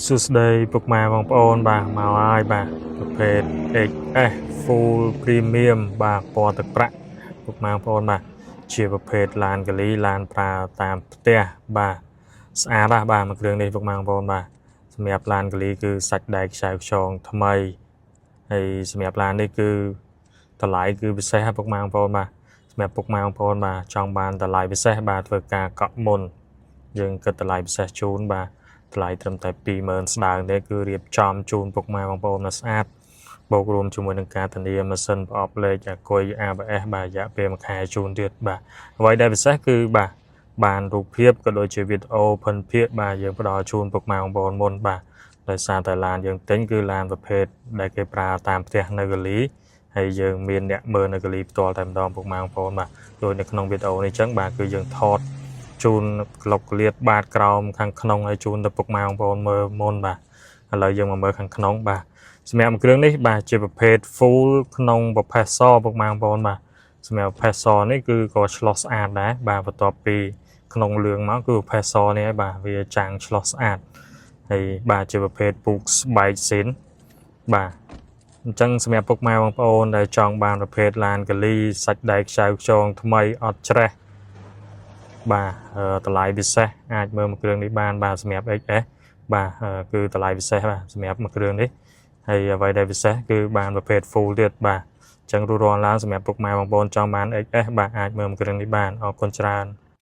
សួស្តីពុកម៉ែបងប្អូនបាទមកហើយបាទប្រភេទ XS Full Premium បាទពណ៌ទឹកប្រាក់ពុកម៉ែបងប្អូនបាទជាប្រភេទឡានកលីឡានប្រើតាមផ្ទះបាទស្អាតណាស់បាទមួយគ្រឿងនេះពុកម៉ែបងប្អូនបាទសម្រាប់ឡានកលីគឺសាច់ដែកខ្ចៅខ្យងថ្មីហើយសម្រាប់ឡាននេះគឺតម្លៃគឺពិសេសណាស់ពុកម៉ែបងប្អូនបាទសម្រាប់ពុកម៉ែបងប្អូនបាទចង់បានតម្លៃពិសេសបាទធ្វើការកក់មុនយើងគិតតម្លៃពិសេសជូនបាទ ថ្លៃត្រឹមតែ20000ស្ដើងទេគឺរៀបចំជូនពុកម៉ែបងប្អូនមកស្អាតបូករួមជាមួយនឹងការធានាម៉ាស៊ីនប្រអប់លេខអាគុយ ABS បាទរយៈពេលមួយខែជូនទៀតបាទអ្វីដែលពិសេសគឺបាទបានរូបភាពក៏ដូចជាវីដេអូភិនភាគបាទយើងផ្ដល់ជូនពុកម៉ែបងប្អូនមុនបាទដោយសារតែឡានយើងទិញគឺឡានប្រភេទដែលគេប្រើតាមផ្ទះនៅកាលីហើយយើងមានអ្នកមើលនៅកាលីផ្ទាល់តែម្ដងពុកម៉ែបងប្អូនបាទដោយនៅក្នុងវីដេអូនេះចឹងបាទគឺយើងថត ជូនក្លុកក្លៀតបាតក្រោមខាងក្នុងឲ្យជូនទៅពុកម៉ែបងប្អូនមើលមុនបាទឥឡូវយើងមកមើលខាងក្នុងបាទសម្រាប់គ្រឿងនេះបាទជាប្រភេទ full ក្នុងប្រភេទសពុកម៉ែបងប្អូនបាទសម្រាប់ប្រភេទសនេះគឺក៏ឆ្លោះស្អាតដែរបាទបន្ទាប់ពីក្នុងលឿងមកគឺប្រភេទសនេះហើយបាទវាចាំងឆ្លោះស្អាតហើយបាទជាប្រភេទពូកស្បែកស៊ីនបាទអញ្ចឹងសម្រាប់ពុកម៉ែបងប្អូនដែលចង់បានប្រភេទឡានកលីសាច់ដែកខ្ចៅខ្យងថ្មីអត់ច្រេះ បាទតម្លៃពិសេសអាចមើលមួយគ្រឿងនេះបានបាទសម្រាប់ XS បាទគឺតម្លៃពិសេសបាទសម្រាប់មួយគ្រឿងនេះហើយអ្វីដែលពិសេសគឺបានប្រភេទ full ទៀតបាទអញ្ចឹងរួចរាល់ឡើងសម្រាប់ពុកម៉ែបងប្អូនចង់បាន XS បាទអាចមើលមួយគ្រឿងនេះបានអរគុណច្រើន។